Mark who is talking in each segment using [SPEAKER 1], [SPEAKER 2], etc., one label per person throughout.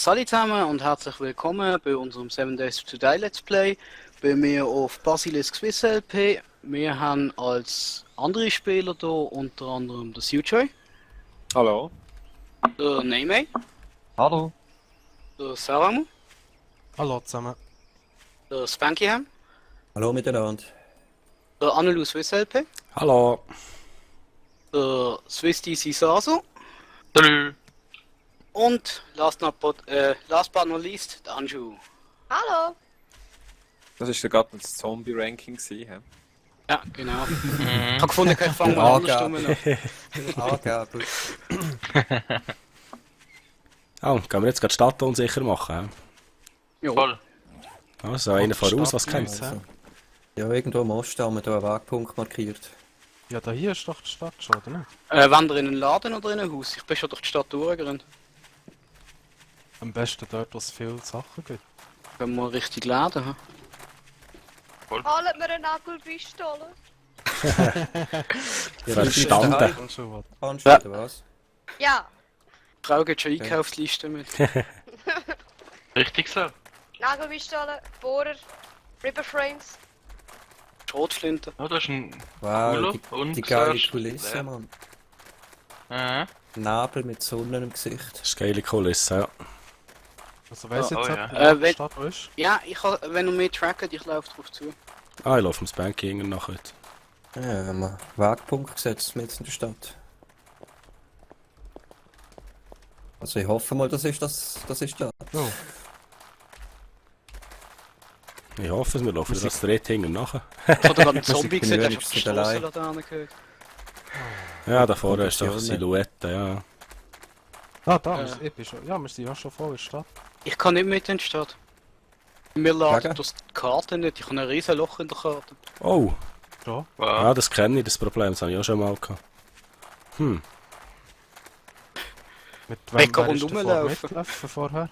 [SPEAKER 1] Salut zusammen und herzlich willkommen bei unserem 7 Days to Die Let's Play. Bei mir auf Basilisk Swiss LP. Wir haben als andere Spieler hier unter anderem der Sujoy,
[SPEAKER 2] Hallo.
[SPEAKER 1] der Neymay,
[SPEAKER 3] Hallo.
[SPEAKER 1] der Saramu,
[SPEAKER 4] Hallo zusammen.
[SPEAKER 1] der Spankyham,
[SPEAKER 3] Hallo miteinander.
[SPEAKER 1] der Anelu Swiss LP,
[SPEAKER 5] Hallo.
[SPEAKER 1] der Swiss DC Saso
[SPEAKER 2] Salut.
[SPEAKER 1] und last but not least, der Anju.
[SPEAKER 6] Hallo!
[SPEAKER 2] Das ist ja gerade das Zombie-Ranking gewesen, hä?
[SPEAKER 1] Ja, genau. Ich habe gefunden, ich fange mal andersrum an.
[SPEAKER 3] Angabe.
[SPEAKER 5] Oh, gehen wir jetzt gerade Stadt unsicher machen?
[SPEAKER 1] Jo.
[SPEAKER 2] Voll.
[SPEAKER 5] Also einer voraus, was
[SPEAKER 4] Stadt
[SPEAKER 5] kennt
[SPEAKER 4] uns,
[SPEAKER 3] Also, ja, irgendwo im Osten haben wir hier einen Wegpunkt markiert.
[SPEAKER 4] Ja, da hier ist doch die Stadt schon, oder nicht?
[SPEAKER 1] Wenn ihr in einen Laden oder in ein Haus? Ich bin schon durch die Stadt durchgerannt.
[SPEAKER 4] Am besten dort, wo es viele Sachen gibt.
[SPEAKER 1] Wenn wir richtig laden, hm?
[SPEAKER 6] Holt mir eine Nagelpistole!
[SPEAKER 5] Verstanden.
[SPEAKER 4] Und schon was.
[SPEAKER 3] Kannst du oder was?
[SPEAKER 6] Ja,
[SPEAKER 1] Die Frau geht schon Einkaufsliste mit.
[SPEAKER 2] Richtig so.
[SPEAKER 6] Nagelpistole, Bohrer, Ripperframes.
[SPEAKER 1] Schrotflinte.
[SPEAKER 2] Oh, das ist ein
[SPEAKER 3] Wow,
[SPEAKER 2] cooler
[SPEAKER 3] die
[SPEAKER 2] und
[SPEAKER 3] geile
[SPEAKER 2] sehr
[SPEAKER 3] Kulisse,
[SPEAKER 2] leer.
[SPEAKER 3] Mann.
[SPEAKER 2] Aha.
[SPEAKER 3] Nebel mit Sonne im Gesicht.
[SPEAKER 5] Das ist eine geile Kulisse, ja.
[SPEAKER 4] Also weiss
[SPEAKER 2] Oh,
[SPEAKER 4] jetzt
[SPEAKER 2] ja.
[SPEAKER 4] jemand, wo die
[SPEAKER 1] wenn-
[SPEAKER 4] Stadt ist?
[SPEAKER 1] Ja, wenn ihr mich trackt, ich laufe drauf zu.
[SPEAKER 5] Ah, ich laufe ums Banking nachher.
[SPEAKER 3] Ja, haben wir einen Wegpunkt gesetzt mitten in der Stadt. Also ich hoffe mal, das ist da.
[SPEAKER 4] Oh,
[SPEAKER 5] Ich hoffe es, wir laufen das direkt hinten nachher.
[SPEAKER 1] Ich habe gerade einen
[SPEAKER 3] Wir sind
[SPEAKER 1] Zombie gesehen, der ist auf
[SPEAKER 3] genügend
[SPEAKER 1] die
[SPEAKER 3] nicht allein.
[SPEAKER 1] Strassenlaterne gehört.
[SPEAKER 5] Ja, da vorne ist doch
[SPEAKER 3] Konditionen.
[SPEAKER 5] Silhouette, ja.
[SPEAKER 4] ah, da, ich bin schon. Ja, wir sind ja schon voll in der Stadt.
[SPEAKER 1] Ich kann nicht mit in die Stadt. Mir ladet
[SPEAKER 3] Wegen?
[SPEAKER 1] das die Karte nicht, ich habe ein riesen Loch in der Karte.
[SPEAKER 5] Oh,
[SPEAKER 4] Ja.
[SPEAKER 2] Wow.
[SPEAKER 5] ja, das kenne ich, das Problem, das habe ich auch schon mal gehabt. Hm,
[SPEAKER 4] Mit
[SPEAKER 1] Bäcker
[SPEAKER 4] wer ist
[SPEAKER 1] und
[SPEAKER 4] davor
[SPEAKER 1] rumlaufen.
[SPEAKER 4] mitgelaufen vorher?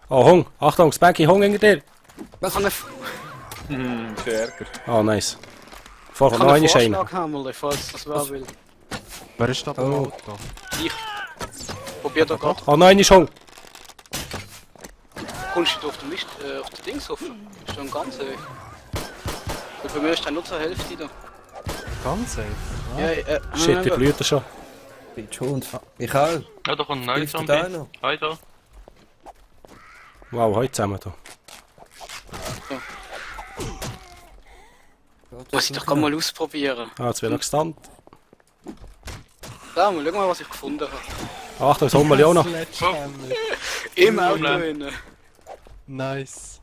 [SPEAKER 5] oh, Hung, Achtung, Spanky, Hung hinter dir!
[SPEAKER 1] Ich habe
[SPEAKER 2] Stärker.
[SPEAKER 5] Oh, nice. Vorher
[SPEAKER 1] einen
[SPEAKER 5] noch eine Scheine.
[SPEAKER 1] Vorschlag, Hammerle, falls das wer will.
[SPEAKER 4] Wer ist da beim
[SPEAKER 3] Oh.
[SPEAKER 4] Auto?
[SPEAKER 1] Ich probier da gerade.
[SPEAKER 5] Oh nein, ist Hung!
[SPEAKER 1] Kommst du auf den Mist, auf den Dings rauf? Ist schon ganz safe. Und bei mir ist dann nur zur Hälfte da.
[SPEAKER 4] Ganz safe.
[SPEAKER 1] Ja,
[SPEAKER 5] Shit, die blüht schon.
[SPEAKER 3] Bitch Hund. Ich auch.
[SPEAKER 2] Ja, da kommt ein neuer
[SPEAKER 3] Hilft dir da
[SPEAKER 2] Zombie.
[SPEAKER 3] noch?
[SPEAKER 2] Hi da.
[SPEAKER 5] Wow, heute zusammen da.
[SPEAKER 1] Muss ich doch gerade mal ausprobieren.
[SPEAKER 5] Ah, jetzt wird noch gestunt.
[SPEAKER 1] Da, mal schau mal, was ich gefunden habe.
[SPEAKER 5] Achtung, das Hummel auch noch.
[SPEAKER 1] Im Auto
[SPEAKER 2] Problem.
[SPEAKER 1] innen.
[SPEAKER 4] Nice.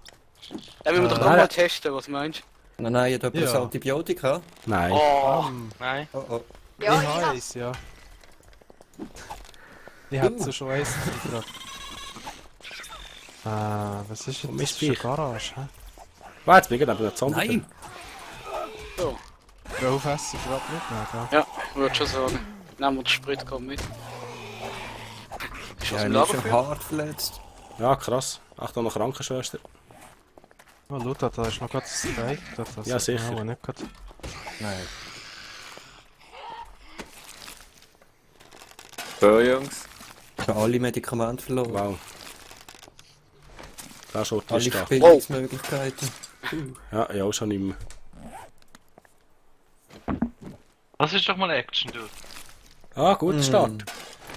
[SPEAKER 1] Da müssen wir doch
[SPEAKER 5] Ah.
[SPEAKER 1] gerade mal testen, was meinst
[SPEAKER 3] Nein, ich habe etwas
[SPEAKER 4] Ja.
[SPEAKER 3] Antibiotika.
[SPEAKER 5] Nein.
[SPEAKER 1] du? Oh,
[SPEAKER 2] Nein.
[SPEAKER 3] Oh oh.
[SPEAKER 6] Ja,
[SPEAKER 4] ich
[SPEAKER 6] ich
[SPEAKER 4] weiss, ja. Ich hab so schon eins gefragt. Was ist
[SPEAKER 5] Wo
[SPEAKER 4] denn das
[SPEAKER 5] ist
[SPEAKER 4] für eine
[SPEAKER 5] die?
[SPEAKER 4] Garage, hä?
[SPEAKER 5] Warte, jetzt bin ich gerade der Zombie.
[SPEAKER 3] Nein!
[SPEAKER 1] so.
[SPEAKER 4] Aufessen ist überhaupt nicht mehr, gell?
[SPEAKER 1] Ja, ich würde schon sagen. Nehmen wir den Sprit gerade mit. Ist
[SPEAKER 3] Ja,
[SPEAKER 1] aus dem
[SPEAKER 3] ich bin
[SPEAKER 1] Lager
[SPEAKER 3] schon
[SPEAKER 1] für?
[SPEAKER 3] hart verletzt.
[SPEAKER 5] Ja, krass. Achtung, noch Krankenschwester.
[SPEAKER 4] Oh, schau, da ist noch gerade das Steak. Das
[SPEAKER 5] Ja, sicher.
[SPEAKER 4] aber nicht gerade.
[SPEAKER 3] Nein.
[SPEAKER 2] So, Jungs.
[SPEAKER 3] Ich habe alle Medikamente verloren.
[SPEAKER 5] Wow. Da schaut
[SPEAKER 3] Alle
[SPEAKER 5] die da.
[SPEAKER 3] Spielungsmöglichkeiten.
[SPEAKER 5] Ja, ja, auch schon im.
[SPEAKER 2] Das ist doch mal Action, du.
[SPEAKER 5] Ah, guter Start.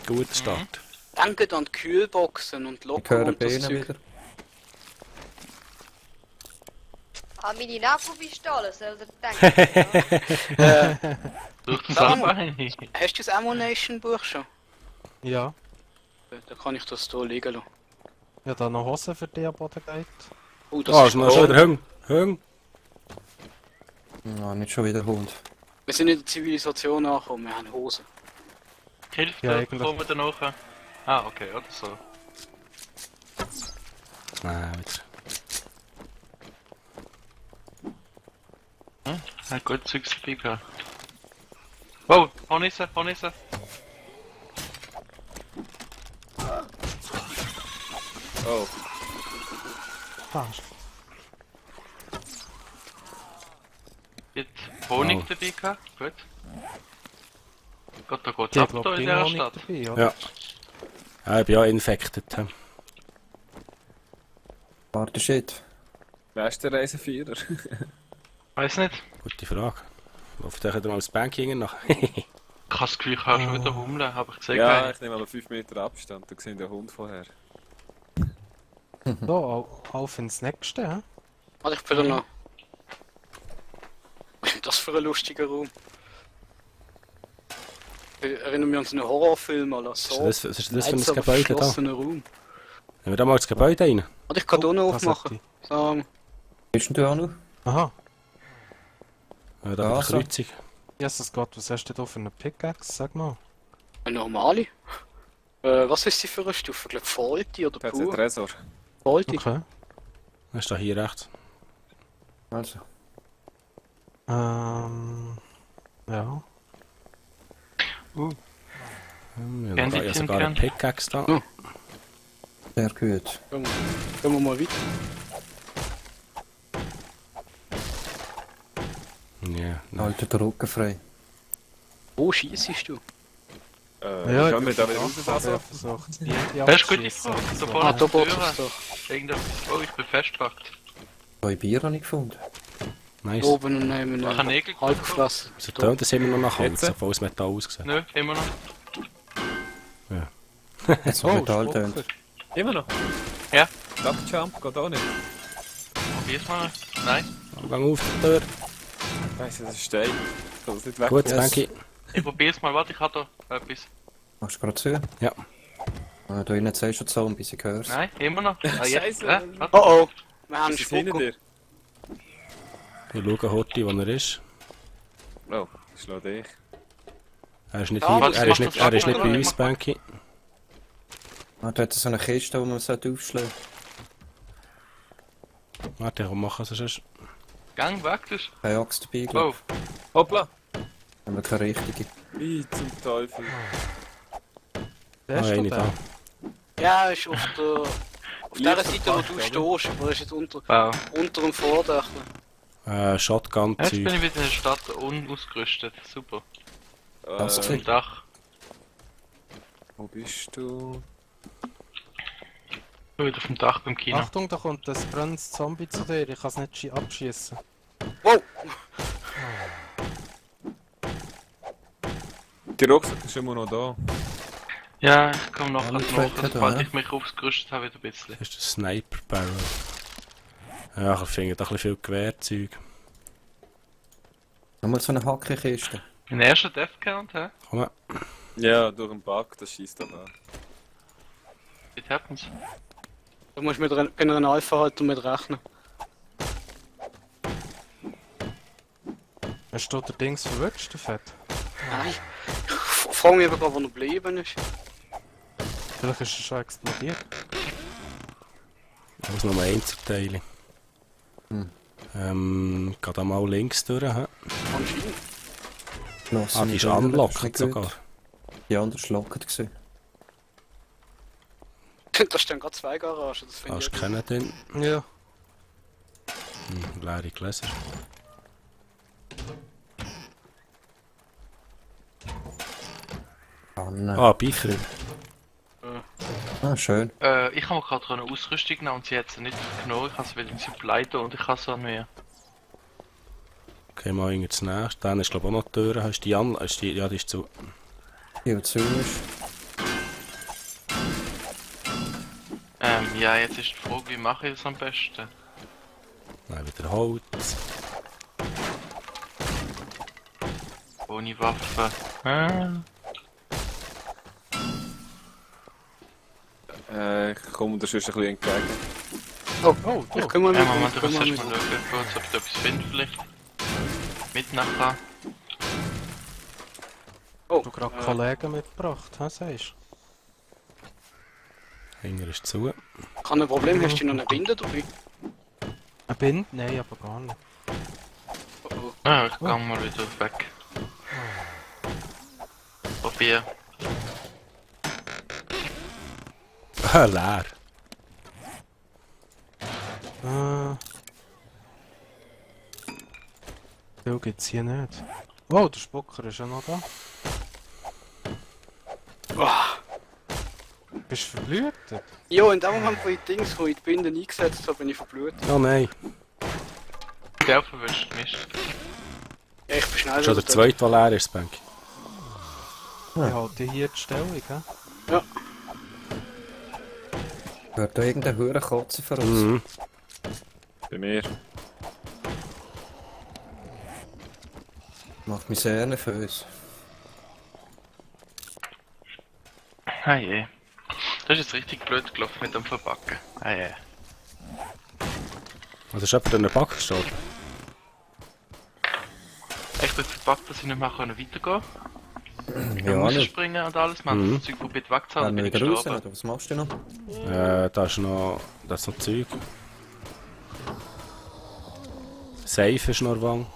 [SPEAKER 5] Guter Start.
[SPEAKER 1] Denkt an die Kühlboxen und
[SPEAKER 3] Ich
[SPEAKER 1] Locker
[SPEAKER 3] höre
[SPEAKER 1] und das
[SPEAKER 3] Beine
[SPEAKER 1] Zeug.
[SPEAKER 3] wieder.
[SPEAKER 6] meine Nagelpistole, soll ihr denken.
[SPEAKER 2] Durch das
[SPEAKER 1] Sag mal.
[SPEAKER 2] Arbeit.
[SPEAKER 1] Hast du das Ammunition-Buch schon?
[SPEAKER 4] Ja.
[SPEAKER 1] Da kann ich das hier liegen lassen.
[SPEAKER 4] Ja, da noch Hosen für die am Boden geht.
[SPEAKER 1] Oh, das
[SPEAKER 5] Ah,
[SPEAKER 1] ist
[SPEAKER 5] ist noch schon der Hung. Hung.
[SPEAKER 3] Ja, nicht schon wieder Hund.
[SPEAKER 1] Wir sind in der Zivilisation angekommen, wir haben Hosen.
[SPEAKER 2] Hilfe,
[SPEAKER 4] Ja,
[SPEAKER 2] ja,
[SPEAKER 4] eigentlich.
[SPEAKER 2] kommen wir dann nachher. Ah, okay, oder so.
[SPEAKER 5] Nein, wieder.
[SPEAKER 2] Hat gut Zeugs dabei gehabt. Wow, Hornisse, Hornisse. Oh.
[SPEAKER 4] Ah,
[SPEAKER 2] Jetzt Honig
[SPEAKER 5] Wow.
[SPEAKER 2] dabei gehabt, gut. Gott, da geht's
[SPEAKER 4] die
[SPEAKER 2] ab
[SPEAKER 4] hat
[SPEAKER 2] da
[SPEAKER 4] glaub
[SPEAKER 2] in
[SPEAKER 4] ich
[SPEAKER 2] der
[SPEAKER 4] Honig
[SPEAKER 2] Stadt.
[SPEAKER 4] dabei, oder?
[SPEAKER 5] Ja. Ja, ich bin ja infected. hä?
[SPEAKER 3] Warte, shit.
[SPEAKER 7] Wer ist der Reisenführer?
[SPEAKER 2] Weiß nicht.
[SPEAKER 5] Gute Frage. Läuft euch mal das Banking nach?
[SPEAKER 2] Ich habe das Gefühl, ich kann schon wieder hummeln, habe ich gesagt.
[SPEAKER 7] Ja, ich nehme aber 5 Meter Abstand, da sehen der Hund vorher.
[SPEAKER 4] So, auf ins nächste, hä?
[SPEAKER 1] Warte, ich bin da noch. Was ist denn das für ein lustiger Raum? Ich erinnere mich an so einen Horrorfilm oder so.
[SPEAKER 5] Was ist das für ein Gebäude da?
[SPEAKER 1] Raum.
[SPEAKER 5] Haben wir da mal das Gebäude rein?
[SPEAKER 1] Warte, ich kann hier noch
[SPEAKER 4] Das
[SPEAKER 1] aufmachen. So,
[SPEAKER 3] Bist denn du auch noch?
[SPEAKER 4] Aha.
[SPEAKER 5] Ja, da
[SPEAKER 3] Ja,
[SPEAKER 5] ja,
[SPEAKER 3] so.
[SPEAKER 5] Kreuzung.
[SPEAKER 4] Jesus Gott, was hast du da für eine Pickaxe? Sag mal.
[SPEAKER 1] eine normale. Was ist sie für eine Stufe? Ich glaube Faulty oder
[SPEAKER 7] Da hat einen
[SPEAKER 1] pur?
[SPEAKER 7] Tresor.
[SPEAKER 1] Faulty.
[SPEAKER 4] Okay.
[SPEAKER 5] Das ist da hier rechts.
[SPEAKER 3] Also.
[SPEAKER 4] Ja.
[SPEAKER 5] Wir
[SPEAKER 2] Gern
[SPEAKER 5] haben
[SPEAKER 2] die
[SPEAKER 5] ja sogar eine
[SPEAKER 2] Tinte.
[SPEAKER 5] Pickaxe da.
[SPEAKER 1] Hm.
[SPEAKER 3] Sehr gut.
[SPEAKER 1] Gehen wir mal weiter.
[SPEAKER 5] Ja, nein.
[SPEAKER 3] Haltet den Rücken frei.
[SPEAKER 1] Wo schießt du?
[SPEAKER 7] Können wir da wieder raus, also?
[SPEAKER 4] versucht.
[SPEAKER 2] Das ist eine gute Frage. Da vorne
[SPEAKER 1] Ah,
[SPEAKER 2] an
[SPEAKER 1] da
[SPEAKER 2] der
[SPEAKER 1] bohrt
[SPEAKER 2] Tür.
[SPEAKER 1] es doch.
[SPEAKER 2] Irgendetwas. Oh, ich bin festgehakt.
[SPEAKER 3] 2 Bier habe ich gefunden.
[SPEAKER 5] Nice.
[SPEAKER 1] Oben und neben
[SPEAKER 2] Ich habe Nägel
[SPEAKER 1] halb
[SPEAKER 2] gefunden.
[SPEAKER 1] gefressen.
[SPEAKER 5] So tönt das immer noch nach Holz,
[SPEAKER 7] Jetzt?
[SPEAKER 5] obwohl es Metall aussieht.
[SPEAKER 2] Nö, immer noch.
[SPEAKER 3] Jetzt so Metall tönt.
[SPEAKER 7] Immer noch?
[SPEAKER 2] Ja.
[SPEAKER 7] Duckjump geht auch nicht.
[SPEAKER 2] Probier's mal. Nein.
[SPEAKER 5] Gang auf die Tür.
[SPEAKER 7] Scheiße, das ist Stein. Ich kann das nicht weg.
[SPEAKER 5] Gut,
[SPEAKER 3] Yes.
[SPEAKER 5] Banky.
[SPEAKER 2] Ich probier's mal. Warte, ich habe da etwas.
[SPEAKER 3] Machst du gerade zu?
[SPEAKER 5] Ja.
[SPEAKER 3] Da drinnen siehst du Zombies, ich hör's.
[SPEAKER 2] Nein, immer noch. Ah, jetzt.
[SPEAKER 7] Scheiße.
[SPEAKER 2] Warte.
[SPEAKER 1] Oh oh, wir haben einen
[SPEAKER 7] Was ist hinter
[SPEAKER 1] Spucker.
[SPEAKER 7] dir?
[SPEAKER 5] Wir schauen Horti, wo er ist.
[SPEAKER 7] Oh, ich schlage dich.
[SPEAKER 5] Er ist nicht
[SPEAKER 1] Ja,
[SPEAKER 5] hier.
[SPEAKER 1] was
[SPEAKER 5] Er ist
[SPEAKER 1] macht
[SPEAKER 5] nicht,
[SPEAKER 1] das
[SPEAKER 5] er ist nicht
[SPEAKER 1] Schatten?
[SPEAKER 5] bei uns, Banky.
[SPEAKER 3] Ah, da hat so eine Kiste, die man aufschlagen sollte.
[SPEAKER 5] Warte, komm, mach es sonst.
[SPEAKER 2] Gang weg, das.
[SPEAKER 3] Keine Axt dabei, glaube
[SPEAKER 2] Oh.
[SPEAKER 7] Hoppla!
[SPEAKER 3] ich. Haben wir keine richtige.
[SPEAKER 7] Wie zum Teufel.
[SPEAKER 4] Wer
[SPEAKER 5] Ah,
[SPEAKER 4] ist
[SPEAKER 5] eine
[SPEAKER 4] da?
[SPEAKER 5] da.
[SPEAKER 1] Ja, ist auf der
[SPEAKER 7] Licht
[SPEAKER 1] Seite, wo du
[SPEAKER 7] verpackt,
[SPEAKER 1] stehst, aber er ist jetzt unter
[SPEAKER 2] Wow.
[SPEAKER 1] dem Vordach.
[SPEAKER 2] Jetzt
[SPEAKER 5] Shotgun-Zeug.
[SPEAKER 2] bin ich wieder in der Stadt unausgerüstet. Super.
[SPEAKER 3] Das
[SPEAKER 7] Äh,
[SPEAKER 2] Zum Dach.
[SPEAKER 7] wo bist du?
[SPEAKER 2] Wieder auf dem Dach beim Kino.
[SPEAKER 4] Achtung, da kommt ein brennendes Zombie zu dir. Ich kann es nicht abschießen.
[SPEAKER 1] Wow!
[SPEAKER 7] Der Rucksack ist immer noch da.
[SPEAKER 2] Ja, ich komme nachher
[SPEAKER 3] Alle
[SPEAKER 2] nach,
[SPEAKER 3] Tröpfe da,
[SPEAKER 2] sobald
[SPEAKER 3] ne?
[SPEAKER 2] ich mich aufgerüstet habe, wieder ein bisschen.
[SPEAKER 5] Das ist der Sniper-Barrel. Ja, ich finde da ein bisschen viel Gewehrzeug.
[SPEAKER 3] Nochmal so eine Hackekiste.
[SPEAKER 2] Mein erster Death Count, hä?
[SPEAKER 5] Komm mal.
[SPEAKER 7] Ja, durch den Bug, das schießt aber.
[SPEAKER 2] It happens.
[SPEAKER 1] Da musst du mit bei einer Alpha halt damit rechnen.
[SPEAKER 4] Hast du der Dings verwünscht, der Fett?
[SPEAKER 1] Nein. Ich frage mich aber gerade, wo er geblieben ist.
[SPEAKER 4] Vielleicht ist er schon explodiert.
[SPEAKER 5] Ich muss noch mal Einzelteile. Geht da mal links durch. Hä?
[SPEAKER 1] Anscheinend.
[SPEAKER 3] Genossen,
[SPEAKER 5] Ah, die ist
[SPEAKER 3] Brille,
[SPEAKER 5] unlocked
[SPEAKER 3] ist nicht
[SPEAKER 5] sogar.
[SPEAKER 3] gut. Die andere ist locked gewesen.
[SPEAKER 1] Da stehen gerade 2 Garagen, das finde
[SPEAKER 5] Hast
[SPEAKER 1] ich.
[SPEAKER 5] du keinen drin?
[SPEAKER 4] Ja.
[SPEAKER 5] Leere Gläser.
[SPEAKER 3] Anne.
[SPEAKER 5] Ah, Bifer.
[SPEAKER 3] Ah, schön.
[SPEAKER 2] Ich habe mir gerade eine Ausrüstung genommen und sie hat sie nicht genommen. Ich habe sie wieder in Supply da und ich habe sie an mir.
[SPEAKER 5] Okay, mal irgendwie das nächste. Dann ist glaube ich auch noch die Tür. Hast du die an? Hast du die? Ja, die ist zu.
[SPEAKER 3] Die, die zu ist.
[SPEAKER 2] Ja, jetzt ist die Frage, wie mache ich das am besten?
[SPEAKER 5] Nein, wieder Holz.
[SPEAKER 2] Ohne Waffe.
[SPEAKER 7] Ich komme dir sonst ein bisschen entgegen.
[SPEAKER 4] Oh,
[SPEAKER 1] Ich
[SPEAKER 4] du.
[SPEAKER 1] kümmere mich.
[SPEAKER 2] Moment,
[SPEAKER 1] ich
[SPEAKER 2] ich muss
[SPEAKER 1] kümmere
[SPEAKER 2] erst
[SPEAKER 1] mich.
[SPEAKER 2] mal schauen, kurz, ob ich etwas finde vielleicht. Mit nachher.
[SPEAKER 1] Oh,
[SPEAKER 4] Du gerade Kollegen mitgebracht, hä, sagst
[SPEAKER 5] Hinger ist zu.
[SPEAKER 1] kein Problem, hast du noch eine Binde dabei?
[SPEAKER 4] Ein Bind? Nein, aber gar nicht.
[SPEAKER 1] Oh, oh.
[SPEAKER 2] Ah, ich gehe mal wieder weg. Probier.
[SPEAKER 5] Ah, leer.
[SPEAKER 4] Viel gibt's hier nicht. Oh, der Spucker ist ja noch da. Bist du verblüht?
[SPEAKER 1] Ja, in dem Moment, wo ich die Binde eingesetzt habe, bin ich verblutet.
[SPEAKER 5] Oh nein.
[SPEAKER 2] Der verwischt, Mist.
[SPEAKER 1] Ja, ich bin schnell
[SPEAKER 5] Schon der zweite, der leer ist, Bank.
[SPEAKER 4] Ich halte hier die Stellung, hä?
[SPEAKER 3] Hört da irgendein Hure Kotze von uns?
[SPEAKER 5] Mhm.
[SPEAKER 7] Bei mir.
[SPEAKER 3] Macht mich sehr nervös.
[SPEAKER 2] Hey, das ist jetzt richtig blöd gelaufen mit dem Verpacken. Hey.
[SPEAKER 5] Also ist jemand in der Back gestorben?
[SPEAKER 2] Ich bin verpackt, dass ich nicht mehr weitergehen kann.
[SPEAKER 3] Ja,
[SPEAKER 2] muss
[SPEAKER 3] nicht.
[SPEAKER 2] springen und alles. Man hat das Zeug probiert wegzahlen,
[SPEAKER 3] Wenn
[SPEAKER 2] bin
[SPEAKER 3] wir
[SPEAKER 2] ich
[SPEAKER 3] wieder raus,
[SPEAKER 2] gestorben.
[SPEAKER 3] oder was machst du noch?
[SPEAKER 5] Da ist noch Zeug. Safe ist noch Wang.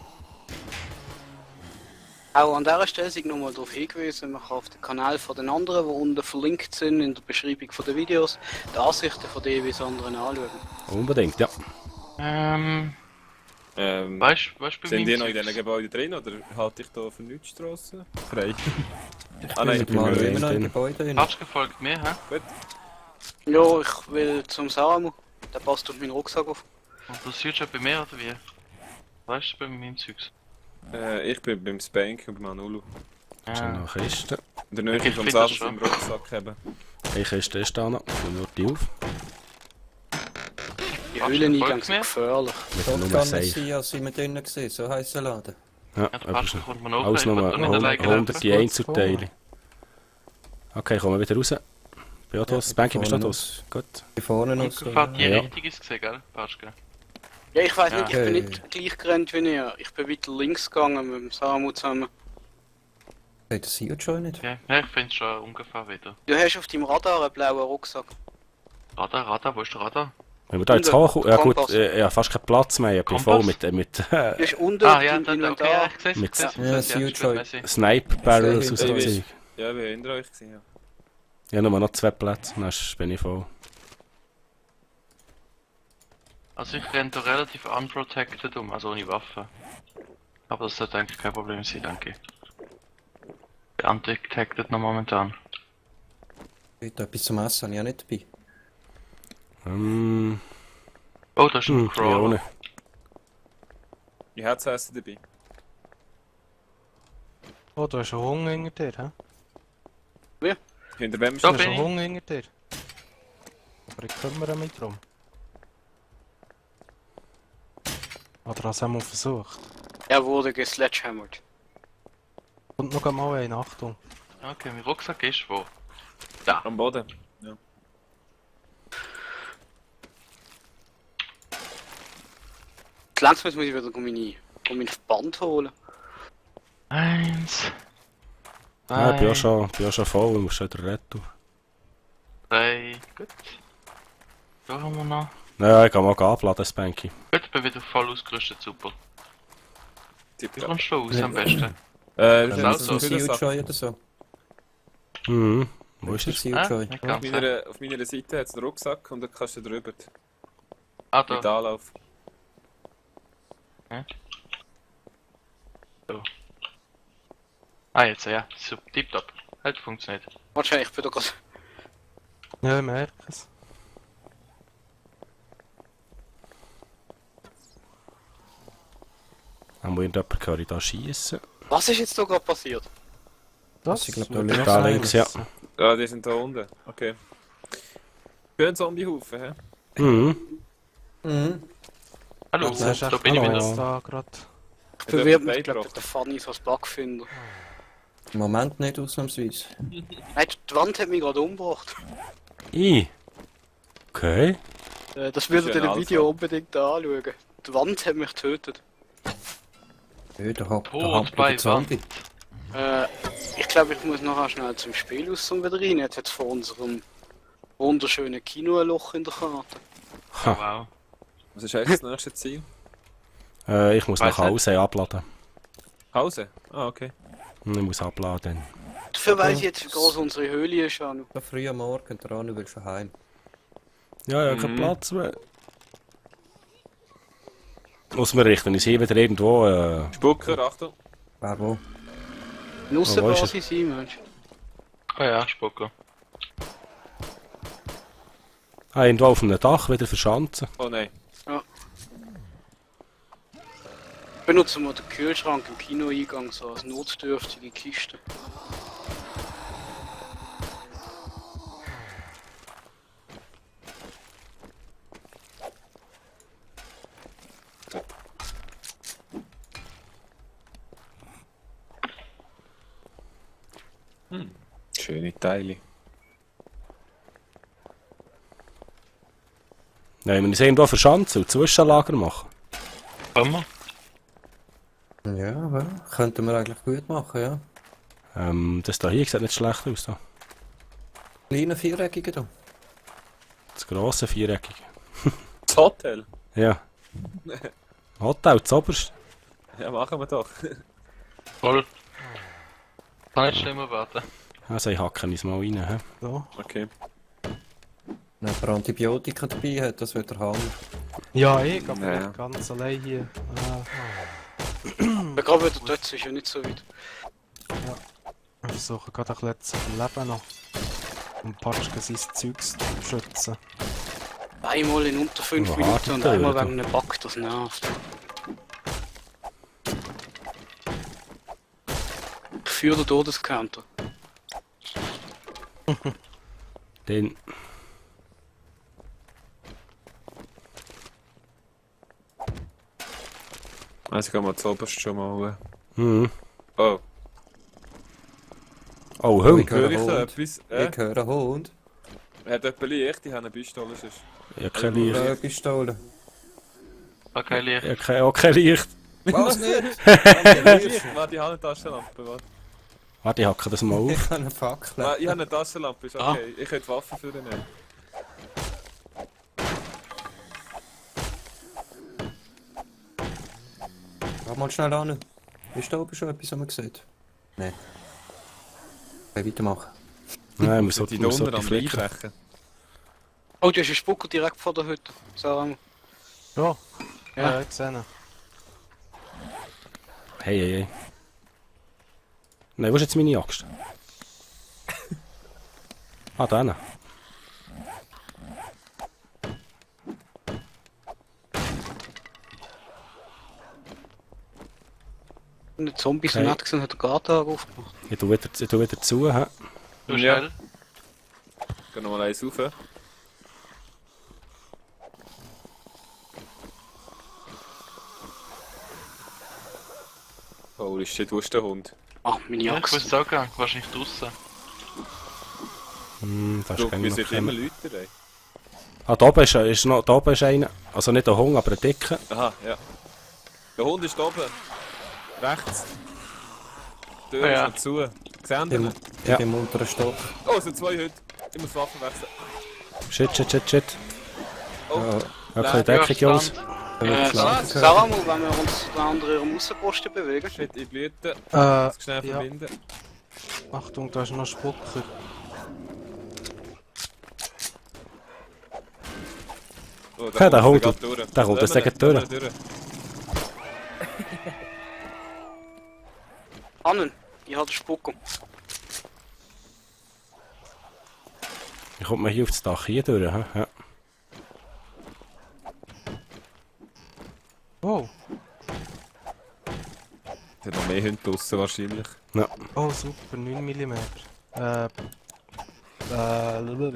[SPEAKER 1] Auch an dieser Stelle sei nochmal darauf hingewiesen, man kann auf den Kanal von den anderen, die unten verlinkt sind in der Beschreibung der Videos, die Ansichten von den jeweils anderen anschauen.
[SPEAKER 5] Unbedingt, ja.
[SPEAKER 2] Weißt du, bei
[SPEAKER 7] Sind die
[SPEAKER 2] meinem
[SPEAKER 7] noch in
[SPEAKER 2] Zeugs?
[SPEAKER 7] diesen Gebäuden drin oder halte ich da für nichts Strassen frei? Ah nein, ich
[SPEAKER 3] Ich bin mal
[SPEAKER 5] bin
[SPEAKER 3] immer noch im
[SPEAKER 5] drin.
[SPEAKER 3] Gebäude drin.
[SPEAKER 2] Hast du gefolgt mir, hä?
[SPEAKER 1] Ja, ich will zum Samu. Der passt auf meinen Rucksack auf.
[SPEAKER 2] Und du siehst schon bei mir oder wie? Weißt du, bei meinem Zeugs?
[SPEAKER 7] Ich bin beim Spank und beim Manulu.
[SPEAKER 5] Ist noch eine Kiste.
[SPEAKER 7] In der Nähe
[SPEAKER 2] Okay,
[SPEAKER 7] vom
[SPEAKER 2] ich finde das
[SPEAKER 7] Sattel im
[SPEAKER 2] schon.
[SPEAKER 7] Rucksack haben.
[SPEAKER 5] Eine Kiste ist da noch. Ich nur die auf.
[SPEAKER 1] Die
[SPEAKER 2] Hast du
[SPEAKER 1] Höhleneingang
[SPEAKER 2] gefolgt
[SPEAKER 1] sind
[SPEAKER 2] mir?
[SPEAKER 1] gefährlich.
[SPEAKER 5] Mit der
[SPEAKER 3] Dort
[SPEAKER 5] Nummer
[SPEAKER 3] kann es
[SPEAKER 5] 6.
[SPEAKER 3] sein, als sind wir drinnen gewesen, so heisst der Laden.
[SPEAKER 5] Ja,
[SPEAKER 2] Ja, der
[SPEAKER 5] etwas
[SPEAKER 2] Patrick
[SPEAKER 5] noch.
[SPEAKER 2] kommt mir noch
[SPEAKER 5] Alles
[SPEAKER 2] ich wollte
[SPEAKER 5] nochmal
[SPEAKER 2] doch nicht alleine
[SPEAKER 5] 100
[SPEAKER 2] laufen.
[SPEAKER 5] die Einzelteile. Okay, kommen wir wieder raus. Beatos, Banky, bist du
[SPEAKER 3] vorne
[SPEAKER 5] das? Gut.
[SPEAKER 3] Hier vorne noch so.
[SPEAKER 2] Ungefähr die
[SPEAKER 5] Ja.
[SPEAKER 2] Richtung ist gesehen, gell? Paschke?
[SPEAKER 1] Ja, ich weiß nicht, ich bin
[SPEAKER 3] Okay.
[SPEAKER 1] nicht gleich gerannt wie ihr. Ich bin weiter links gegangen mit dem Samu zusammen.
[SPEAKER 3] Hey, das sieht schon nicht.
[SPEAKER 2] Okay. Ja, ich finde es schon ungefähr wieder.
[SPEAKER 1] Du hast auf deinem Radar einen blauen Rucksack.
[SPEAKER 2] Radar, wo ist der Radar?
[SPEAKER 5] Wenn wir da jetzt
[SPEAKER 1] Und der
[SPEAKER 5] hoch... Ja gut,
[SPEAKER 1] Kompass.
[SPEAKER 5] ich habe fast keinen Platz mehr. Ich bin
[SPEAKER 2] Kompass?
[SPEAKER 5] voll mit
[SPEAKER 1] Du hast unten
[SPEAKER 2] Ah ja,
[SPEAKER 1] im
[SPEAKER 2] okay,
[SPEAKER 1] Inventar.
[SPEAKER 2] ja, ich sehe es.
[SPEAKER 5] Mit-
[SPEAKER 2] ich sehe es,
[SPEAKER 3] Ja,
[SPEAKER 2] ich sehe es,
[SPEAKER 3] Sea Joy.
[SPEAKER 2] Messi.
[SPEAKER 5] Sniper Barrels und so
[SPEAKER 3] Ja,
[SPEAKER 5] Zeug.
[SPEAKER 7] Ja, wir hinter euch gesehen. Ja.
[SPEAKER 5] Ich habe nur noch 2 Plätze, dann bin ich voll.
[SPEAKER 2] Also ich renne da relativ unprotected also ohne Waffe. Aber das sollte eigentlich kein Problem sein, danke. Bin undetected noch momentan.
[SPEAKER 3] Heute etwas zum Essen habe ich auch nicht dabei.
[SPEAKER 2] Oh, da ist ein
[SPEAKER 5] Hier
[SPEAKER 2] Crawler.
[SPEAKER 5] ohne.
[SPEAKER 7] Ich habe das Essen dabei.
[SPEAKER 4] Oh, da ist ein Hunger hinter dir, hä?
[SPEAKER 7] Hinter wem
[SPEAKER 2] Da
[SPEAKER 4] Da ist
[SPEAKER 2] bin
[SPEAKER 4] ein
[SPEAKER 2] ich.
[SPEAKER 4] Hunger hinter dir. Aber ich kümmere mich drum. Oder hast du einmal versucht?
[SPEAKER 1] Er wurde gesledgehammert.
[SPEAKER 4] Und noch einmal eine Achtung.
[SPEAKER 2] Okay, mein Rucksack ist wo?
[SPEAKER 7] am Boden?
[SPEAKER 1] Langsam muss ich wieder meinen Verband holen.
[SPEAKER 2] 1,
[SPEAKER 5] Ja, ich bin auch schon voll, ich muss schon wieder retten.
[SPEAKER 2] 3, gut. Da haben wir noch.
[SPEAKER 5] Ja, ich kann mal abladen, das Banky.
[SPEAKER 2] Gut, ich bin wieder voll ausgerüstet, super. Wie
[SPEAKER 7] Tipptopp.
[SPEAKER 2] kommst du raus am besten?
[SPEAKER 7] Das
[SPEAKER 2] ist
[SPEAKER 7] ist
[SPEAKER 2] auch
[SPEAKER 7] ein
[SPEAKER 2] so.
[SPEAKER 3] Ein Sea
[SPEAKER 7] Kühlsack.
[SPEAKER 3] Joy oder so.
[SPEAKER 5] Mhm. Wo ist
[SPEAKER 3] Ein
[SPEAKER 5] er?
[SPEAKER 3] Sea Joy.
[SPEAKER 2] Nicht
[SPEAKER 7] Auf
[SPEAKER 2] ganz.
[SPEAKER 7] auf meiner Seite hat es einen Rucksack und dann kannst du drüber.
[SPEAKER 2] Ah,
[SPEAKER 7] Mit
[SPEAKER 2] da.
[SPEAKER 7] Anlauf.
[SPEAKER 2] Ah, jetzt, ja. Super, tipptopp. Hat funktioniert.
[SPEAKER 1] Wahrscheinlich, ich bin da gerade.
[SPEAKER 4] Ja, ich merke es.
[SPEAKER 5] Dann muss irgendjemand höre ich da schiessen.
[SPEAKER 1] Was ist jetzt da gerade passiert?
[SPEAKER 4] Das
[SPEAKER 3] Ich glaub, da
[SPEAKER 4] würde
[SPEAKER 3] links.
[SPEAKER 4] ich
[SPEAKER 5] Da
[SPEAKER 4] sagen.
[SPEAKER 5] links, ja.
[SPEAKER 7] Ja, die sind da unten. Okay. Schön Zombiehaufen, hä?
[SPEAKER 5] Mhm.
[SPEAKER 3] Mhm.
[SPEAKER 2] Hallo,
[SPEAKER 4] Das ist
[SPEAKER 2] da
[SPEAKER 4] echt
[SPEAKER 2] bin ich
[SPEAKER 5] hallo.
[SPEAKER 2] wieder.
[SPEAKER 4] alles da gerade.
[SPEAKER 1] Ich
[SPEAKER 7] Hat jemand
[SPEAKER 1] bewirb mich,
[SPEAKER 7] beigebracht?
[SPEAKER 1] glaube der Fanny so als Bugfinder.
[SPEAKER 3] Im Moment nicht ausnahmsweise.
[SPEAKER 1] Nein, die Wand hat mich gerade umgebracht.
[SPEAKER 5] Okay.
[SPEAKER 1] Das würdet ihr
[SPEAKER 7] Schön
[SPEAKER 1] im Video
[SPEAKER 7] Alpha.
[SPEAKER 1] unbedingt anschauen. Die Wand hat mich getötet.
[SPEAKER 3] Ja,
[SPEAKER 2] Tot
[SPEAKER 3] der
[SPEAKER 2] bei
[SPEAKER 3] hampelt Zombie.
[SPEAKER 1] Ich glaube, ich muss nachher schnell zum Spiel aus und wieder rein. Jetzt hat es vor unserem wunderschönen Kino ein Loch in der Karte.
[SPEAKER 2] Oh, wow.
[SPEAKER 7] Was ist eigentlich das nächste Ziel?
[SPEAKER 5] Ich muss
[SPEAKER 2] Weiss
[SPEAKER 5] nach Hause abladen.
[SPEAKER 7] Hause? Ah, okay.
[SPEAKER 5] Ich muss abladen.
[SPEAKER 1] Dafür weiss ich jetzt, wie groß unsere Höhle ist. Anu.
[SPEAKER 3] So früh am Morgen, der Rani will schon heim.
[SPEAKER 5] Ja, ja, kein Platz mehr. Muss man richten, ist hier wieder irgendwo...
[SPEAKER 7] Spucker, Achtung.
[SPEAKER 3] Wer wo?
[SPEAKER 1] Eine Aussenbasis sein, Mensch.
[SPEAKER 2] Ah ja, Spucker.
[SPEAKER 5] Ah, irgendwo auf einem Dach wieder verschanzen.
[SPEAKER 7] Oh nein.
[SPEAKER 1] Benutzen wir den Kühlschrank im Kinoeingang so als notdürftige Kiste.
[SPEAKER 7] Schöne Teile.
[SPEAKER 5] Nein, wir uns irgendwo verschanzen und Zwischenlager machen.
[SPEAKER 2] Können wir?
[SPEAKER 3] Ja, ja, könnten wir eigentlich gut machen, ja.
[SPEAKER 5] Das da hier sieht nicht schlecht aus. Da.
[SPEAKER 3] Kleine Viereckige da.
[SPEAKER 5] Das grosse Viereckige.
[SPEAKER 7] Das Hotel?
[SPEAKER 5] Ja. Hotel, das oberste.
[SPEAKER 7] Ja, machen wir doch.
[SPEAKER 2] Voll. Kann nicht schlimmer werden.
[SPEAKER 5] Also ich hacke uns mal rein. He?
[SPEAKER 4] So.
[SPEAKER 7] Okay.
[SPEAKER 3] Wenn jemand Antibiotika dabei hat, das wird der Hammer.
[SPEAKER 4] Ja, ich, aber
[SPEAKER 7] Ja.
[SPEAKER 4] nicht ganz allein hier.
[SPEAKER 1] Der gerade wieder dort ist ja nicht so weit.
[SPEAKER 4] Ich versuche gerade ein bisschen zu überleben noch. Und Patschke sein Zeugs zu schützen.
[SPEAKER 1] Einmal in unter 5
[SPEAKER 5] Oh,
[SPEAKER 1] Minuten und
[SPEAKER 5] Alter,
[SPEAKER 1] einmal
[SPEAKER 5] Alter.
[SPEAKER 1] wegen einem Bug, das nervt. Ich führe den Todescounter.
[SPEAKER 5] Den.
[SPEAKER 7] Also gehen wir zuoberst schon mal.
[SPEAKER 5] Mhm.
[SPEAKER 7] Oh,
[SPEAKER 5] Oh,
[SPEAKER 3] Ich
[SPEAKER 5] Hund.
[SPEAKER 3] höre
[SPEAKER 7] höre ich da
[SPEAKER 3] Hund.
[SPEAKER 7] etwas?
[SPEAKER 3] Ich höre einen Hund.
[SPEAKER 7] Hat jemand Licht? Ich habe eine Pistole. Sonst.
[SPEAKER 5] Ja, kein Licht.
[SPEAKER 3] Pistole.
[SPEAKER 2] Okay, Licht.
[SPEAKER 5] Ja, auch kein Licht.
[SPEAKER 3] Was nicht?
[SPEAKER 7] Licht? Warte, ich habe eine Taschenlampe. Warte.
[SPEAKER 5] Warte, ich hacke das mal auf.
[SPEAKER 3] Ich habe eine Fackel.
[SPEAKER 7] Ich habe eine Taschenlampe, ist okay. Ich könnte Waffen für den nehmen.
[SPEAKER 3] Geh mal schnell an. Ist da oben schon etwas, was man sieht? Nein. Weitermachen.
[SPEAKER 5] Nein, wir
[SPEAKER 7] Sind
[SPEAKER 5] sollten
[SPEAKER 7] die
[SPEAKER 5] wir
[SPEAKER 7] da unten
[SPEAKER 5] sollten
[SPEAKER 7] am
[SPEAKER 5] fliegen.
[SPEAKER 7] Wegbrechen?
[SPEAKER 1] Oh, du hast einen Spucker direkt vor der Hütte. Sarah.
[SPEAKER 4] Ja,
[SPEAKER 1] Ja.
[SPEAKER 4] ja, ich sehe ihn.
[SPEAKER 5] Hey, hey, hey. Nein, wo ist jetzt meine Axt? Ah, da.
[SPEAKER 1] Wenn der Zombie so
[SPEAKER 5] Okay.
[SPEAKER 1] nett gesehen hat, der Garten aufgemacht.
[SPEAKER 5] Ich tu wieder zu. He?
[SPEAKER 2] Du
[SPEAKER 7] Ja.
[SPEAKER 2] schnell.
[SPEAKER 7] Gehen wir mal eins rauf. Oh, ist shit, wo ist der Hund?
[SPEAKER 1] Ah, meine
[SPEAKER 2] Ja, ich
[SPEAKER 1] Axt.
[SPEAKER 2] wusste auch gar wahrscheinlich draussen.
[SPEAKER 5] Das
[SPEAKER 7] Schau,
[SPEAKER 5] ist kein
[SPEAKER 7] wir
[SPEAKER 5] noch
[SPEAKER 7] sind immer
[SPEAKER 5] kennen.
[SPEAKER 7] Leute, ey.
[SPEAKER 5] Ah, da oben ist noch da oben ist einer. Also nicht ein Hund, aber ein dicker.
[SPEAKER 7] Aha, ja. Der Hund ist da oben. Rechts. Die Tür
[SPEAKER 2] Ah, ja.
[SPEAKER 7] ist noch zu. Sehen
[SPEAKER 3] Im,
[SPEAKER 7] wir?
[SPEAKER 5] Ja.
[SPEAKER 3] Im unteren Stock.
[SPEAKER 7] Oh, es sind zwei Hüte. Ich muss Waffen wechseln.
[SPEAKER 5] Shit.
[SPEAKER 7] Oh,
[SPEAKER 3] Ja,
[SPEAKER 5] Okay, Deckung, Jungs.
[SPEAKER 1] Sarah, wenn wir uns zu den anderen Außenposten bewegen.
[SPEAKER 7] shit, ich blüte.
[SPEAKER 4] Äh,
[SPEAKER 7] Muss schnell
[SPEAKER 4] ja.
[SPEAKER 7] verbinden.
[SPEAKER 4] Achtung, da ist noch Spucker.
[SPEAKER 7] Oh,
[SPEAKER 5] Ja, der
[SPEAKER 7] kommt
[SPEAKER 5] Hund,
[SPEAKER 7] gerade durch.
[SPEAKER 5] der kommt
[SPEAKER 7] Lassen
[SPEAKER 5] jetzt
[SPEAKER 7] wir
[SPEAKER 5] gleich
[SPEAKER 7] ihn, lassen wir ihn
[SPEAKER 1] Annen, ich habe den Spucker.
[SPEAKER 5] Ich komme mal hier auf das Dach hier durch. He? Ja.
[SPEAKER 4] Oh,
[SPEAKER 7] Es sind noch mehr Hunde draussen wahrscheinlich.
[SPEAKER 4] oh super, 9 mm.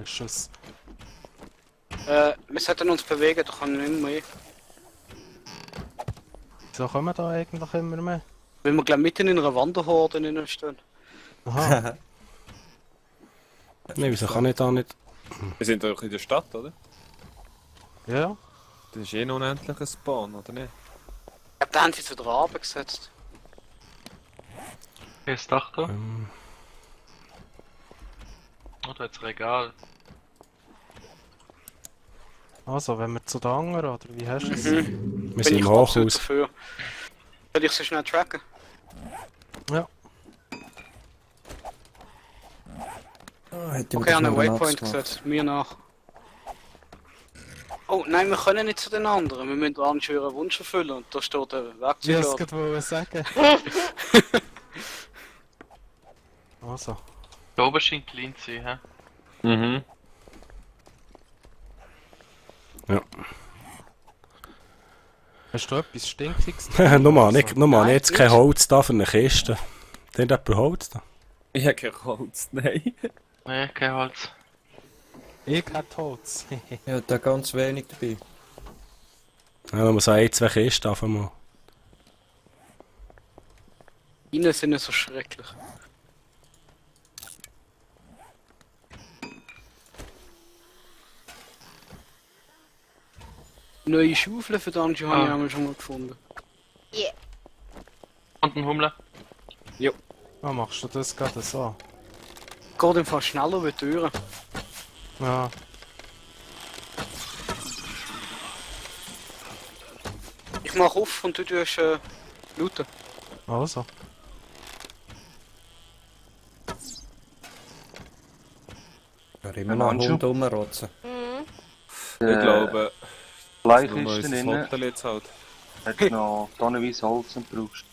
[SPEAKER 4] Schuss.
[SPEAKER 1] Wir sollten uns bewegen, da kann nicht mehr.
[SPEAKER 4] Wieso kommen da eigentlich immer mehr?
[SPEAKER 1] Weil wir gleich mitten in einer Wanderhorde drinnen stehen.
[SPEAKER 4] Aha,
[SPEAKER 5] Nein, wieso kann ich da nicht?
[SPEAKER 7] Wir sind doch in der Stadt, oder?
[SPEAKER 4] ja.
[SPEAKER 7] Das ist eh ein unendlicher Spawn, oder nicht?
[SPEAKER 1] Ich glaube, da haben sie jetzt wieder runtergesetzt.
[SPEAKER 2] Hier ist das Dach da.
[SPEAKER 5] Ähm,
[SPEAKER 2] Oh, da hat's Regal.
[SPEAKER 4] Also, wenn wir zu den anderen, oder wie hast du es?
[SPEAKER 5] wir
[SPEAKER 1] Bin
[SPEAKER 5] sind
[SPEAKER 1] ich
[SPEAKER 5] im
[SPEAKER 1] absolut
[SPEAKER 5] Hochhaus.
[SPEAKER 1] dafür. Soll ich so schnell tracken?
[SPEAKER 4] Ja.
[SPEAKER 3] Hätte ich mir
[SPEAKER 1] Okay,
[SPEAKER 3] das
[SPEAKER 1] an einen
[SPEAKER 3] noch
[SPEAKER 1] Waypoint
[SPEAKER 3] gemacht.
[SPEAKER 1] gesetzt. Mir nach. Oh, nein, wir können nicht zu den anderen. Wir müssen einen schweren Wunsch erfüllen und da steht der
[SPEAKER 4] Ich wollte es
[SPEAKER 1] Werkzeugladen.
[SPEAKER 4] gerade sagen. Also,
[SPEAKER 2] Da oben scheint die Linie zu sein, hä?
[SPEAKER 7] Mhm.
[SPEAKER 5] Ja.
[SPEAKER 4] Hast du etwas Stinkiges?
[SPEAKER 5] Nochmal, jetzt kein Holz da für eine Kiste. Hat jemand Holz da?
[SPEAKER 7] Ich habe kein Holz, nein.
[SPEAKER 2] Nee, kein Holz.
[SPEAKER 4] Ich hätte Holz.
[SPEAKER 3] Ja, da ganz wenig dabei.
[SPEAKER 5] Ja, nochmal so 1, 2 Kisten auf einmal.
[SPEAKER 1] Innen sind so schrecklich. Neue Schaufeln für Dungeon habe ich einmal schon mal gefunden.
[SPEAKER 6] Yeah.
[SPEAKER 2] Und ein Hummler.
[SPEAKER 4] Ah, machst du das gerade so?
[SPEAKER 1] Geht im Fall schneller wie die Türen.
[SPEAKER 4] Ja.
[SPEAKER 1] Ich mach auf und du tust looten.
[SPEAKER 4] Also.
[SPEAKER 3] Ja, immer noch einen Hund rumrotzen.
[SPEAKER 6] Mhm.
[SPEAKER 7] Ich glaube,
[SPEAKER 8] Bleich
[SPEAKER 7] nur
[SPEAKER 8] ist
[SPEAKER 7] unser
[SPEAKER 8] drin,
[SPEAKER 7] Hotel jetzt halt.
[SPEAKER 8] hat noch tonnenweise Holz und brauchst.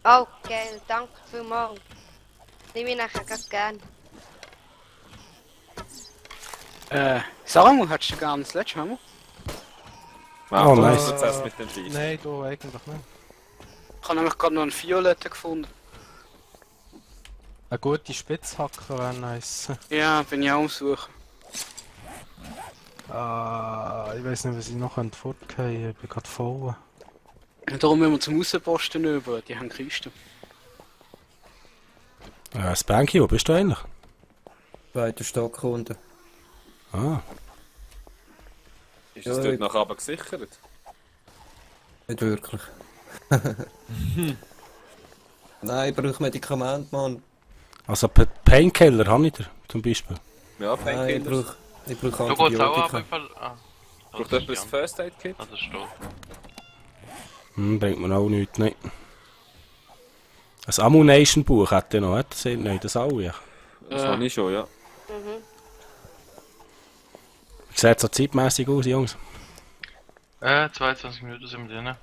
[SPEAKER 6] Oh, geil, danke vielmals. Nehme ich nachher ganz gern.
[SPEAKER 1] Sag mal, hättest du gerne das letzte Hammer?
[SPEAKER 5] Oh,
[SPEAKER 7] du
[SPEAKER 5] nice.
[SPEAKER 7] musst jetzt mit dem Viech.
[SPEAKER 4] Nein, du eigentlich nicht.
[SPEAKER 1] Ich habe nämlich gerade noch einen Violetten gefunden.
[SPEAKER 4] Eine gute Spitzhacke wäre nice.
[SPEAKER 1] Ja, bin ich auch am Suchen.
[SPEAKER 4] Ah, ich weiß nicht, was ich noch fortgehen. Ich bin gerade voll.
[SPEAKER 1] Und darum müssen wir zum Aussenposten über, die haben Kisten.
[SPEAKER 5] Spanky, wo bist du eigentlich?
[SPEAKER 3] Zweiter Stock unten.
[SPEAKER 5] Ah,
[SPEAKER 7] Ist es
[SPEAKER 3] Ja,
[SPEAKER 7] dort
[SPEAKER 3] ich-
[SPEAKER 7] nach oben gesichert?
[SPEAKER 3] Nicht wirklich. Nein, ich brauche Medikamente, Mann.
[SPEAKER 5] also Painkiller habe ich da, zum Beispiel.
[SPEAKER 7] Ja,
[SPEAKER 3] Nein, ich
[SPEAKER 7] Painkillers.
[SPEAKER 3] brauche
[SPEAKER 2] Du gehst auch ab,
[SPEAKER 3] Antibiotika.
[SPEAKER 2] im Fall. Ah.
[SPEAKER 7] Braucht jemand ein First Aid Kit?
[SPEAKER 2] Das ist tot.
[SPEAKER 5] Bringt mir auch nichts, nein. Ein Ammunition-Buch hat er noch, hat er? Nein, das auch, ja.
[SPEAKER 7] Das habe ich schon, ja.
[SPEAKER 6] Mhm.
[SPEAKER 5] Sieht so zeitmässig aus, Jungs.
[SPEAKER 2] 22 Minuten sind wir drin.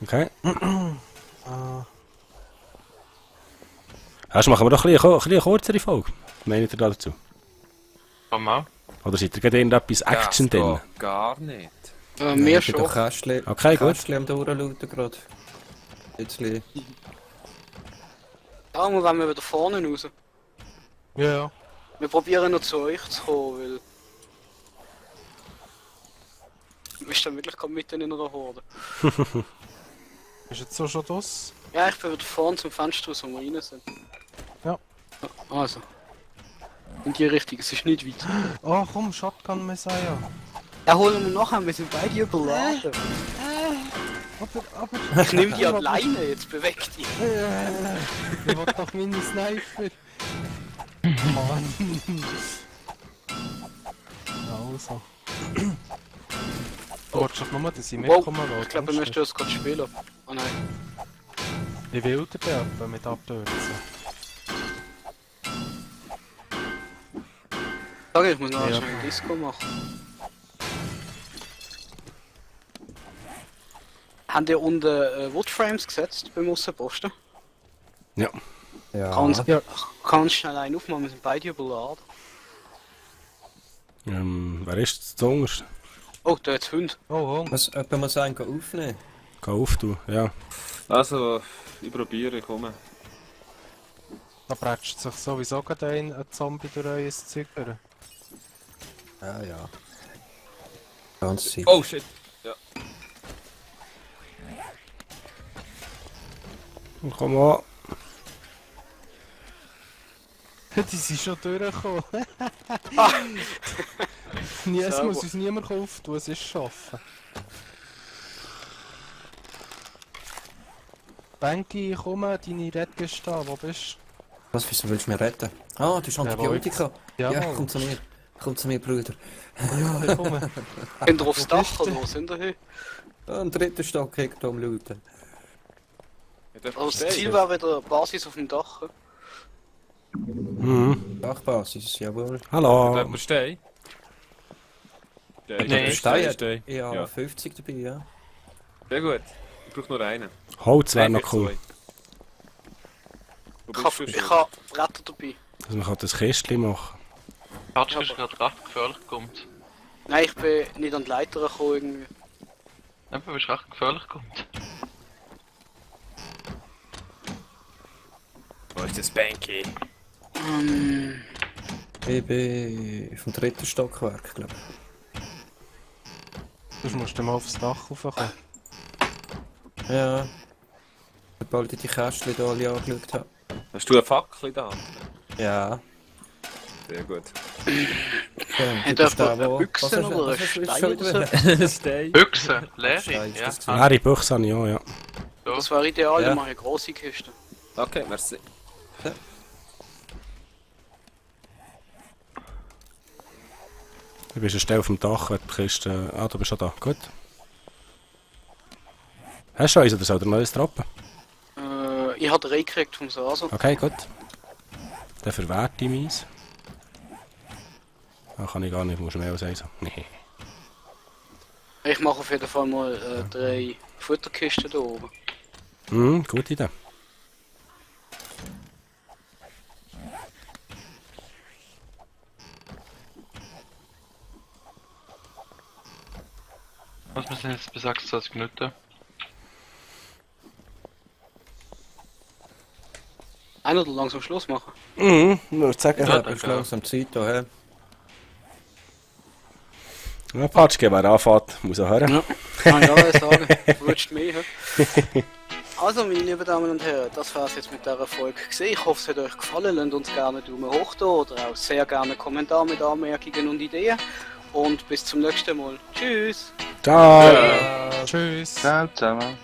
[SPEAKER 5] Okay.
[SPEAKER 4] Ah,
[SPEAKER 5] Also machen wir doch ein bisschen eine kürzere Folge. Meint ihr da dazu?
[SPEAKER 2] Komm mal.
[SPEAKER 5] Oder seid ihr gerade in etwas Action
[SPEAKER 7] Das
[SPEAKER 5] drin?
[SPEAKER 7] geht gar nicht.
[SPEAKER 1] Mir
[SPEAKER 3] Ich bin
[SPEAKER 1] schon.
[SPEAKER 3] doch Kästchen,
[SPEAKER 5] Okay, gut.
[SPEAKER 3] Kästchen am Durchlooten gerade. Jetzt
[SPEAKER 1] Darum wollen wir wieder vorne raus.
[SPEAKER 4] ja, ja.
[SPEAKER 1] Wir probieren noch zu euch zu kommen, weil... Du bist dann wirklich gerade mitten in einer Horde.
[SPEAKER 4] Ist jetzt so schon das?
[SPEAKER 1] Ja, ich bin wieder vorne zum Fenster raus, wo wir rein sind.
[SPEAKER 4] Ja.
[SPEAKER 1] Also. In die Richtung, es ist nicht weit.
[SPEAKER 4] Oh komm, Shotgun Messiah.
[SPEAKER 1] Ja, holen wir nachher, wir sind beide überladen.
[SPEAKER 4] Aber.
[SPEAKER 1] Ich nehme die alleine, jetzt beweg die.
[SPEAKER 4] Ich will doch meine Sniper. Mann. Also. Du wolltest doch nur, dass ich
[SPEAKER 1] Wow,
[SPEAKER 4] mitkommen will.
[SPEAKER 1] ich glaube, wir möchten das gerade spielen. Oh nein.
[SPEAKER 4] Ich will den Beaten mit abdürzen.
[SPEAKER 1] Sag ich muss noch
[SPEAKER 4] Ja.
[SPEAKER 1] schnell ein Disco machen. Haben die unten Woodframes gesetzt beim Aussenposten?
[SPEAKER 5] Ja.
[SPEAKER 3] Ja.
[SPEAKER 1] Kannst schnell einen aufmachen, wir sind beide überladen.
[SPEAKER 5] Wer ist das zuunterst?
[SPEAKER 1] Oh, da hat's Hund.
[SPEAKER 4] Oh,
[SPEAKER 3] Jemand muss einen aufnehmen.
[SPEAKER 5] Geh auf, du. Ja.
[SPEAKER 7] Also, ich probiere, ich komme.
[SPEAKER 4] da prätscht sich sowieso gerade ein Zombie durch euer Zeug. durch.
[SPEAKER 3] Ja, ja. Ganz sicher.
[SPEAKER 7] Oh shit!
[SPEAKER 5] Komm an.
[SPEAKER 4] Die sind schon durchgekommen. Es muss uns niemand auftun, es ist schaffen. Banky, komm, deine Rettgestalt, wo bist
[SPEAKER 3] Was, wieso willst du mich retten? Ah, du hast Antibiotika.
[SPEAKER 4] du?
[SPEAKER 3] Ja,
[SPEAKER 4] Jawohl.
[SPEAKER 3] komm zu mir. Komm zu mir, Bruder.
[SPEAKER 4] Ja, ich komme.
[SPEAKER 1] Sind ihr aufs Dach oder wo sind ihr hier?
[SPEAKER 3] Am dritten Stock hängt am Looten.
[SPEAKER 1] Also das Ziel war wieder Basis auf dem Dach.
[SPEAKER 5] Mhm.
[SPEAKER 3] Dachbasis, jawohl.
[SPEAKER 5] Hallo.
[SPEAKER 7] Jemand stehen?
[SPEAKER 2] Nee.
[SPEAKER 7] Stehen.
[SPEAKER 3] Ja,
[SPEAKER 7] Ja.
[SPEAKER 3] 50 dabei, ja.
[SPEAKER 7] Sehr gut. Ich brauche nur einen.
[SPEAKER 5] Holz wäre
[SPEAKER 7] Nein,
[SPEAKER 5] noch cool.
[SPEAKER 7] zwei. Wo
[SPEAKER 1] Ich
[SPEAKER 7] bist du?
[SPEAKER 1] habe hab Bretter dabei.
[SPEAKER 5] Also man kann das Kistchen machen.
[SPEAKER 2] Patsch ist gerade recht gefährlich kommt.
[SPEAKER 1] Nein, ich bin nicht an die Leiter gekommen irgendwie.
[SPEAKER 2] Ja, du bist recht gefährlich kommt.
[SPEAKER 7] Wo ist das Banky?
[SPEAKER 3] Ich bin vom 3. Stockwerk, glaube ich.
[SPEAKER 4] Sonst musst du mal aufs Dach raufkommen.
[SPEAKER 3] Ja. Sobald ich die Kästchen hier alle angeschaut habe.
[SPEAKER 7] Hast du eine Fackel da?
[SPEAKER 3] Ja.
[SPEAKER 7] Sehr gut.
[SPEAKER 3] Ja,
[SPEAKER 1] Hat
[SPEAKER 3] du bist
[SPEAKER 1] jemand
[SPEAKER 3] der, wo-
[SPEAKER 1] Büchsen
[SPEAKER 3] was hast-
[SPEAKER 1] oder
[SPEAKER 3] was hast du
[SPEAKER 1] einen
[SPEAKER 3] jetzt
[SPEAKER 1] Stein
[SPEAKER 3] schon
[SPEAKER 1] oder
[SPEAKER 3] wieder?
[SPEAKER 1] so?
[SPEAKER 4] Stein.
[SPEAKER 2] Büchse, leere,
[SPEAKER 3] Stein ist
[SPEAKER 2] ja.
[SPEAKER 3] das
[SPEAKER 2] Ah,
[SPEAKER 5] Leere Büchse habe ich auch, ja.
[SPEAKER 2] so.
[SPEAKER 1] Das wäre ideal,
[SPEAKER 3] Ja.
[SPEAKER 1] ich mache eine grosse Kiste.
[SPEAKER 7] Okay, merci.
[SPEAKER 5] Du bist eine Stelle auf dem Dach, wenn die Kiste... Ah, du bist schon da. Gut. Hast du schon eins oder soll der neues droppen?
[SPEAKER 1] Ich habe 3 gekriegt vom Sasa.
[SPEAKER 5] Okay, gut. Dann verwerte ich meins. Ah, kann ich gar nicht, muss mehr als eins haben. Nee.
[SPEAKER 1] Ich mache auf jeden Fall mal 3 Futterkisten hier oben.
[SPEAKER 5] Gute Idee.
[SPEAKER 2] Was wir sind jetzt bei 26 Minuten.
[SPEAKER 1] Einer oder langsam Schluss machen.
[SPEAKER 5] Würde sagen.
[SPEAKER 3] Ich
[SPEAKER 2] Ja,
[SPEAKER 3] habe
[SPEAKER 2] danke.
[SPEAKER 3] langsam Zeit hierher.
[SPEAKER 5] Ja, Patschke, wer anfängt, muss auch hören.
[SPEAKER 1] Ja, kann ich alles sagen. Du würdest mehr. Hä? Also, meine lieben Damen und Herren, das war es jetzt mit dieser Folge gewesen. Ich hoffe, es hat euch gefallen. Lasst uns gerne einen Daumen hoch da oder auch sehr gerne einen Kommentar mit Anmerkungen und Ideen. Und bis zum nächsten Mal. Tschüss!
[SPEAKER 5] Ciao!
[SPEAKER 4] Tschüss.
[SPEAKER 8] Ciao zusammen.